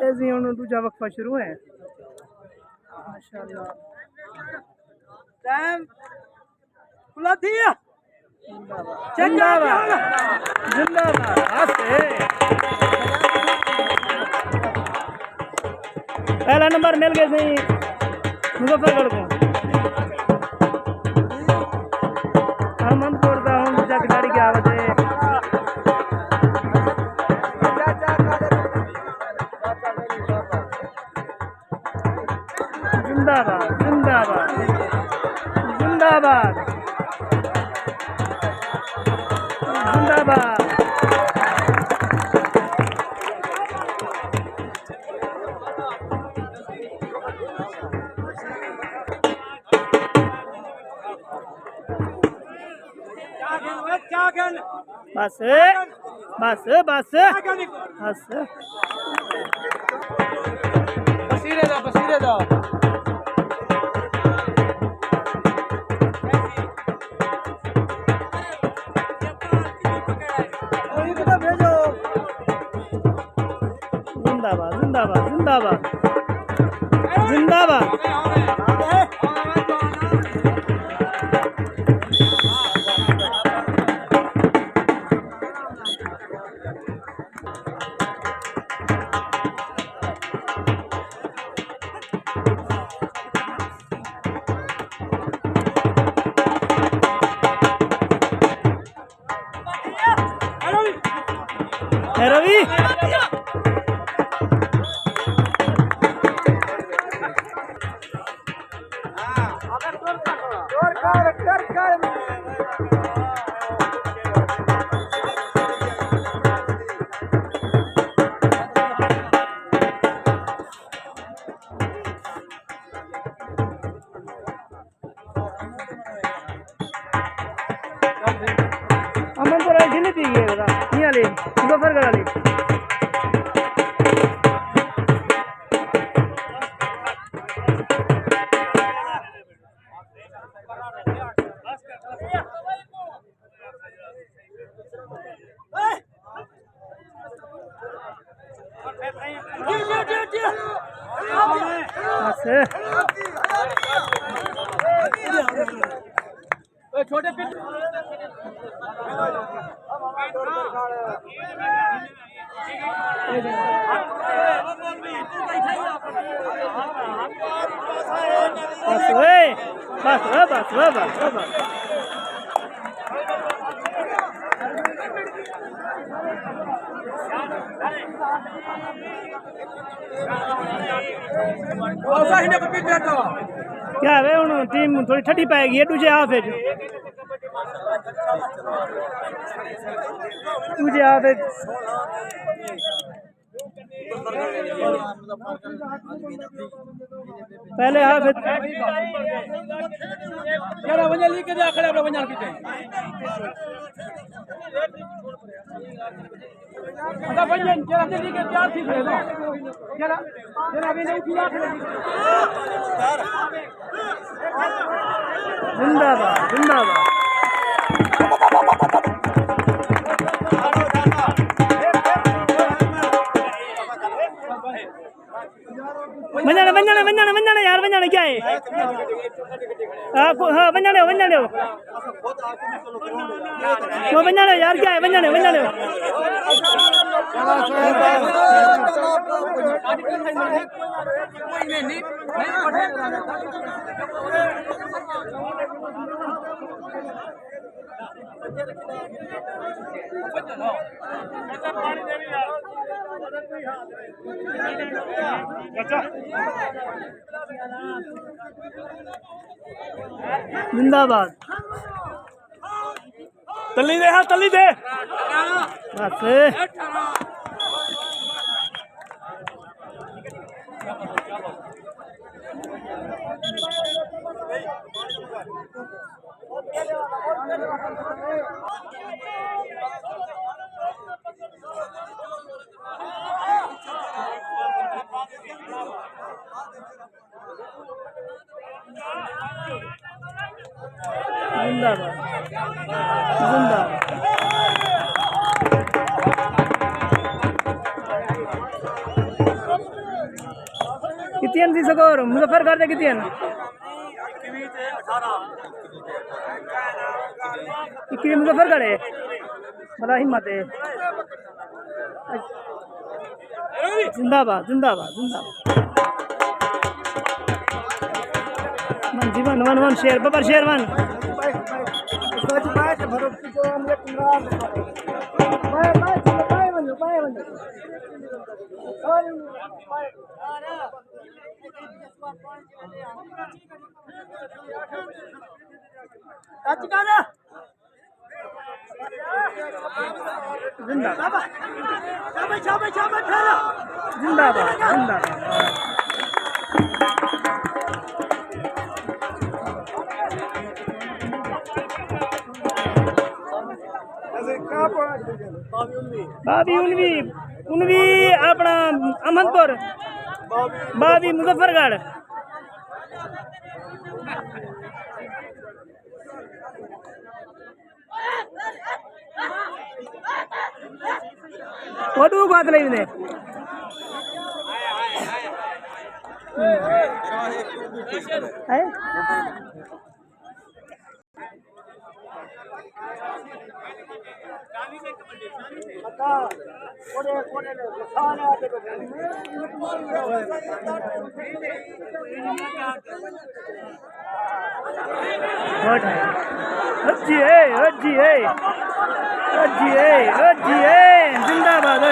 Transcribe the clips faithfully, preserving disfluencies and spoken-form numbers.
اے زی ہݨ ݙوجھا وقفہ شروع ہے۔ ماشاءاللہ۔ ٹائم کھلا تھی۔ زندہ باد۔ زندہ باد۔ ہس ہے۔ پہلا نمبر مل ڳئے سئیں مظفر گڑھ کوں۔ احمد گڑھ دا ہݨ ݙوجھا کھلاڑی ڳیا ودے۔ زندہ باد، زندہ باد، زندہ باد، زندہ باد۔ بس، بس، بس، بس۔ بصیرے دا، بصیرے دا۔ زندہ باد، زندہ باد، زندہ باد۔ زندہ باد۔ ہے روی۔ امن پور والی جلدی تھی ڳئی ہے، پتہ نہیں، علی مظفر گڑھ والی۔ بس۔ بس اوئے، بس اوئے، بس اوئے، بس اوئے، بس۔ کیا ہے، ہݨ ٹیم تھوڑی ٹھڈی پئے ڳئی ہے، ݙوجھے ہاف وچ۔ ݙوجھے ہاف وچ۔ پہلے ہاف وچ۔ یار، ونڄ لیگ دے آخر ونڄݨ کیتے۔ ادا ونڄ، جیڑھا جلدی کے تیار تھی ڳئے نا۔ جیڑھا، جیڑھا ویندے اٹھی آ کھڑے۔ زندہ باد، زندہ باد۔ ونڄݨ، ونڄݨ، ونڄݨ، ونڄݨ یار، ونڄݨ کیا ہے؟ ہاں، کو-، ہاں، ونڄݨ، ونڄݨ۔ وہ ونڄݨ یار، کیا ہے؟ ونڄݨ، ونڄݨ۔ زندہ باد۔ تلی دے، ہاں، تلی دے۔ بس۔ زندہ باد۔ زندہ باد۔ تین دی سکور مظفر گڑھ دے کتنے ہیں؟ اکیویں مظفر گڑھ ہے۔ بڑا ہمت ہے۔ زندہ باد، زندہ باد، زندہ باد۔ ون جی ون، ون، ون، شیر، ببر شیر ون۔ زندہ باد۔ زندہ باد، زندہ باد۔ بابی انوی، انوی اپنا احمد پور، بابی مظفر گڑھ۔ وݙو بات لئی نے۔ ہیں؟ ہجی اے، ہجی اے، ہجی اے، ہجی اے، زندہ باد۔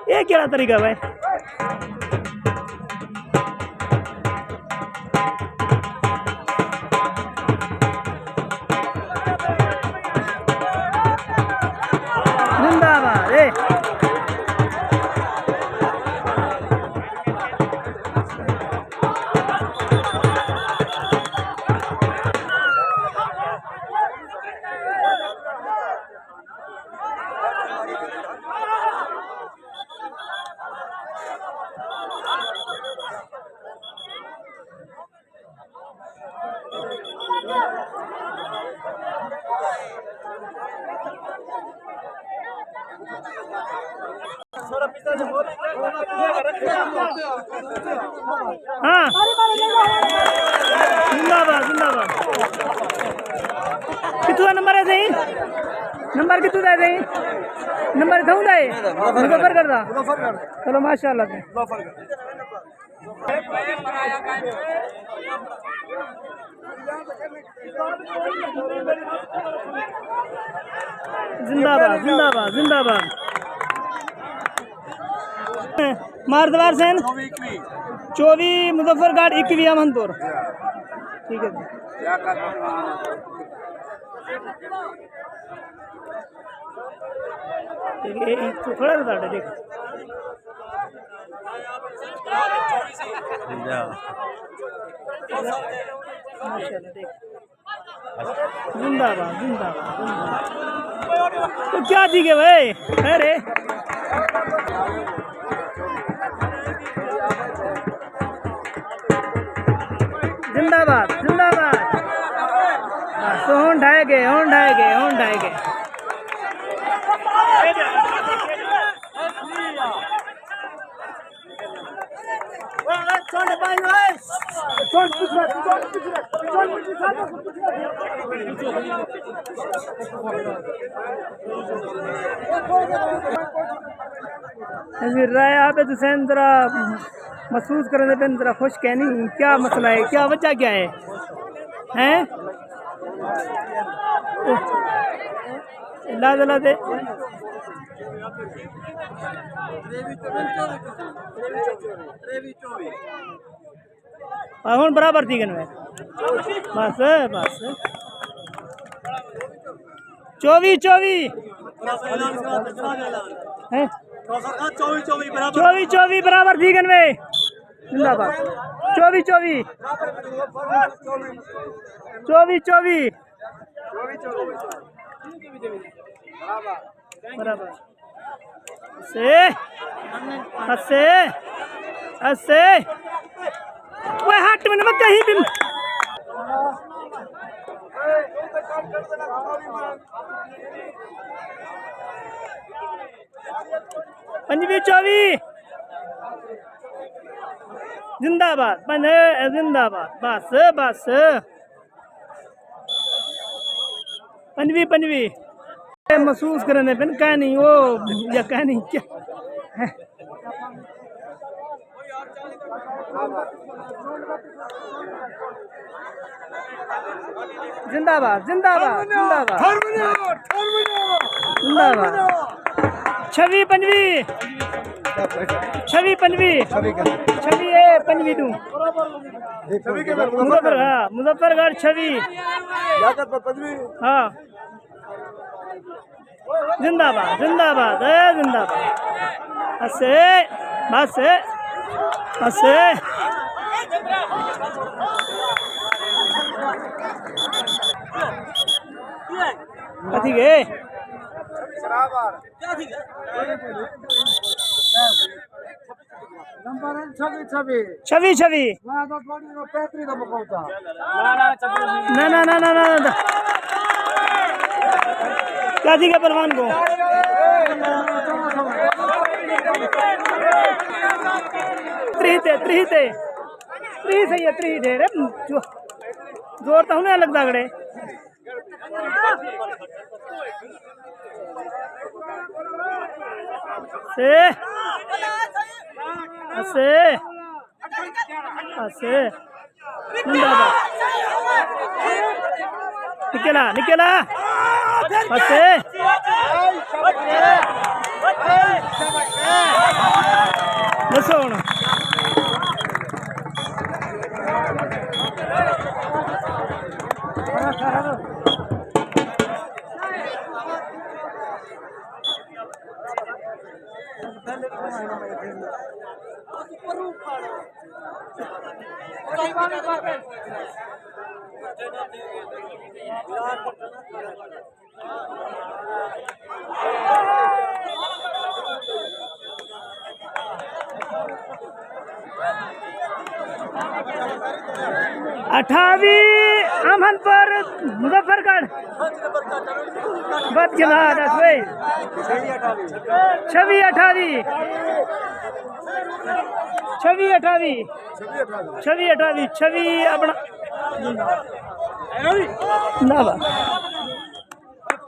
یہ کیڑا طریقہ ہے؟ زندہ باد، اے۔ ہاں۔ زندہ باد، زندہ باد۔ کتھوں دا نمبر ہے سئیں؟ نمبر کتھوں دا ہے سئیں؟ نمبر اتھوں دا ہے؟ مظفر گڑھ دا؟ چلو، ماشاءاللہ۔ زندہ باد، زندہ باد، زندہ باد۔ ماردوار سین۔ چووی مظفر گڑھ، اکیوی احمد پور۔ ٹھیک ہے جی۔ ٹھیک ہے، ایک تو کھڑا رہتا ہے، دیکھ۔ ماشاءاللہ، دیکھ۔ زندہ باد، زندہ باد، زندہ باد۔ تو کیا تھی گئے بھائی؟ خیر ہے؟ زندہ باد، زندہ باد۔ بس، ہݨ ڈھائے گئے، ہݨ ڈھائے گئے، ہݨ ڈھائے گئے۔ نذیر رائے عابد حسین ذرا محسوس کریں دے پن، ذرا خوش کینی، کیا مسئلہ ہے، کیا وجہ کیا ہے؟ ہیں؟ لا دے، لا دے۔ ہاں، ہݨ برابر تھی ڳئن وے۔ بس، بس۔ چووی، چووی۔ ہیں؟ چووی، چووی برابر تھی ڳئن وے۔ زندہ باد۔ چووی، چووی۔ چووی، چووی۔ برابر۔ اسے۔ اسے۔ اسے۔ اوئے ہٹ، من وقت ہی بن۔ پنجوی چووی۔ زندہ باد، پنج-، زندہ باد۔ بس، بس۔ پنجوی، پنجوی۔ اے محسوس کرنے پن کہنی، او یا کہنی کیا؟ زندہ باد، زندہ باد، زندہ باد۔ زندہ باد۔ چھوی پنجوی۔ چھوی پنجوی۔ چھوی اے پنجوی توں۔ مظفر، ہاں، مظفر گڑھ چھوی۔ ہاں۔ زندہ باد، زندہ باد، اے زندہ باد۔ اسے، بس، بس۔ کتھی گئے؟ نمبر ہے چھوی چھوی۔ چھوی چھوی۔ واہ، دا تھوڑی رو پینتری دا مقابلہ۔ نہ، نہ، نہ، نہ، نہ، نہ۔ کیا تھی گیا پہلوان کو؟ تریہہ تے، تریہہ تے۔ تریہہ صحیح ہے، تریہہ ڈھیر ہے۔ جو زور تو نہیں لگتا کڑے۔ سے۔ اسے۔ اسے۔ زندہ باد۔ نکلا، نکلا۔ اسے۔ ݙسو ہݨ۔ اٹھاوی، امن پور، مظفر گڑھ۔ بد جماعت اسوئی۔ چھوی اٹھاوی۔ چھوی اٹھاوی۔ چھوی اٹھاوی۔ چھوی اپنا۔ نہ با۔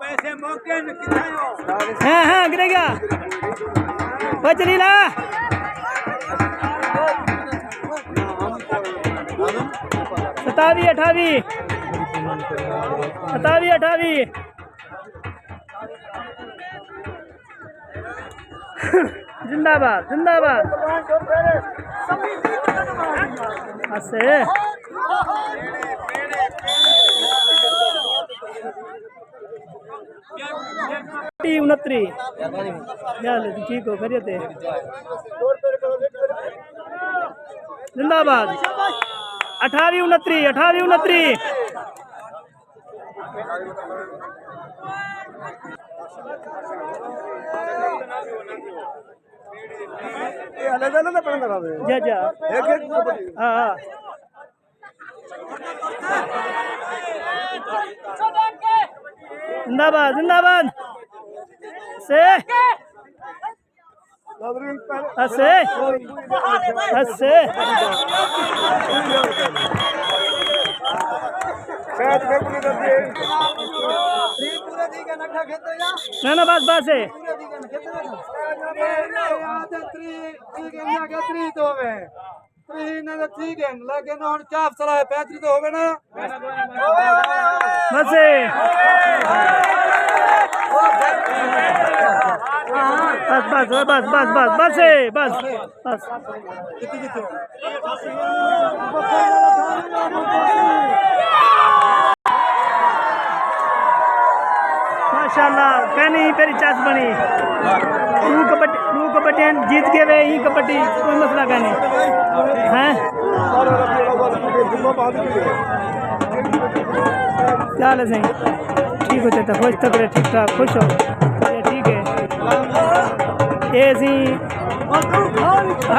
پیسے موقع میں کتنے ہو؟ ہاں، ہاں، گرے گیا۔ بچ لیلا۔ ستاوی اٹھاوی۔ ستاوی اٹھاوی۔ زندہ باد، زندہ باد۔ اسے۔ ٹی انتری۔ کیا حال ہے جی؟ ٹھیک ہو؟ خیریت ہے؟ زندہ باد۔ اٹھاوی انتری، اٹھاوی انتری۔ یہ علیحدہ نہ پڑھنا رہا ہے۔ جا، جا۔ ایک، ایک۔ ہاں، ہاں۔ زندہ باد، زندہ باد۔ سے۔ اسے۔ اسے۔ نہ، نہ، بس، بس ہے۔ تریہہ انہاں دے تھی ڳئن، لیکن ہݨ چاپ سرائے پینتری تے ہووے نا۔ بس۔ بس، بس، بس، بس، بس، بس، بس۔ ماشاءاللہ، پہلی ہی پیری چس بݨی۔ ݙو کبڈی، ݙو کبڈیاں جیت کے وے، ہی کبڈی کوئی مسئلہ کائنی۔ ہیں؟ کیا حال ہے سائیں؟ ٹھیک ہو چاچا؟ خوش تکڑے، ٹھیک ٹھاک، خوش ہو؟ اچھا، ٹھیک ہے۔ اے سی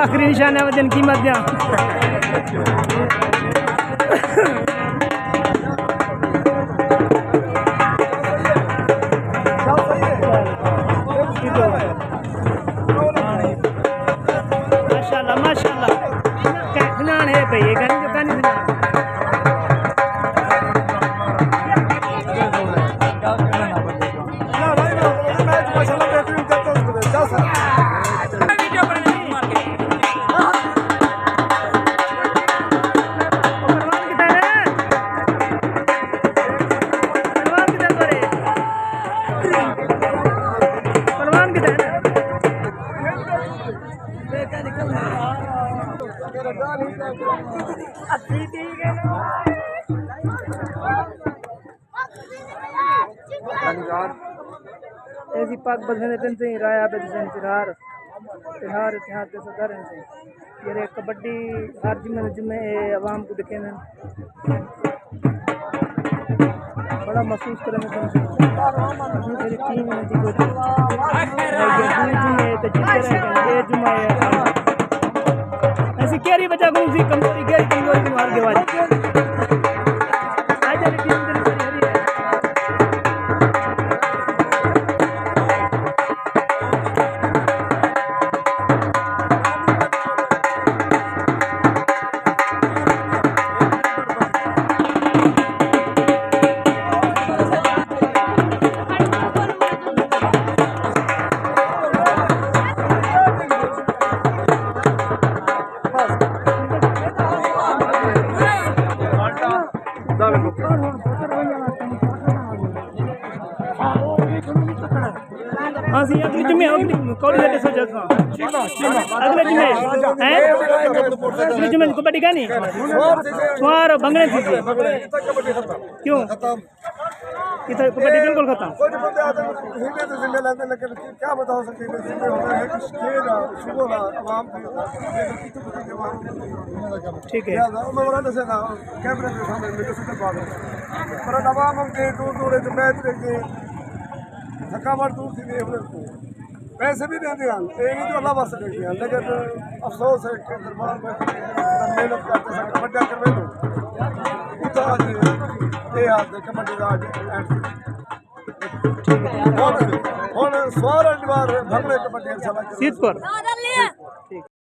آخری نشانہ وجن قیمت دیاں۔ ماشاءاللہ، ماشاءاللہ۔ کہناݨ ہے بھئی، یہ گن جو کن سنا۔ پہلوان کتھے نے؟ پہلوان کتھے نے؟ ایسی پاک بدن تن سے رایا بدن سے ہار، تہار اتحاد دے صدر ہیں سے۔ جیڑھے کبڈی ہر جمعے دے جمعے اے عوام کوں ݙکھیندن، بڑا محسوس کریندے پن۔ جیڑھی ٹیم ہے جی کوئی، اے جمعے تے جیتے رہ ڳئے، اے جمعہ ہے۔ ایسی کیڑھی وجہ کوں سی کمزوری، کیڑھی کمزوری کوں ہار ڳئے اڄ؟ اڄ والی ٹیم تے ہاں سی، اڳلے جمعے، اڳلے کوڑی دے ݙسو جس طرح۔ اڳلے جمعے، ہیں؟ اڳلے جمعے کبڈی کائنی؟ سوار بھنگڑے تھی سی۔ کیوں؟ اتھاں کبڈی بالکل ختم۔ کجھ بندے آہدن ہندے تے ذمہ لیندے، لیکن کیا بتاؤ سکدے، ذمہ ہوندے ہک شے دا، صبح دا، عوام دی۔ ٹھیک ہے۔ لہذا میں ورا ݙسے نا، کیمرے دے سامݨے میرے سدھے بات ہے۔ پر عوام ہم دے دور دور وچ میچ ݙیکھدے، تھکاوٹ دور تھی ویندی ہے۔ پیسے بھی ݙیندے ہن، اے نہیں جو اللہ واسطے ݙیندے ہن، لیکن افسوس ہے کہ دربار میں محنت کرتے سن، کبڈیاں کروے تو اتھاں اڄ اے حال تے کبڈی دا اڄ اینڈ۔ ہݨ، ہݨ سوار اڄ بار بھنگڑے کبڈی سارا سیدپور۔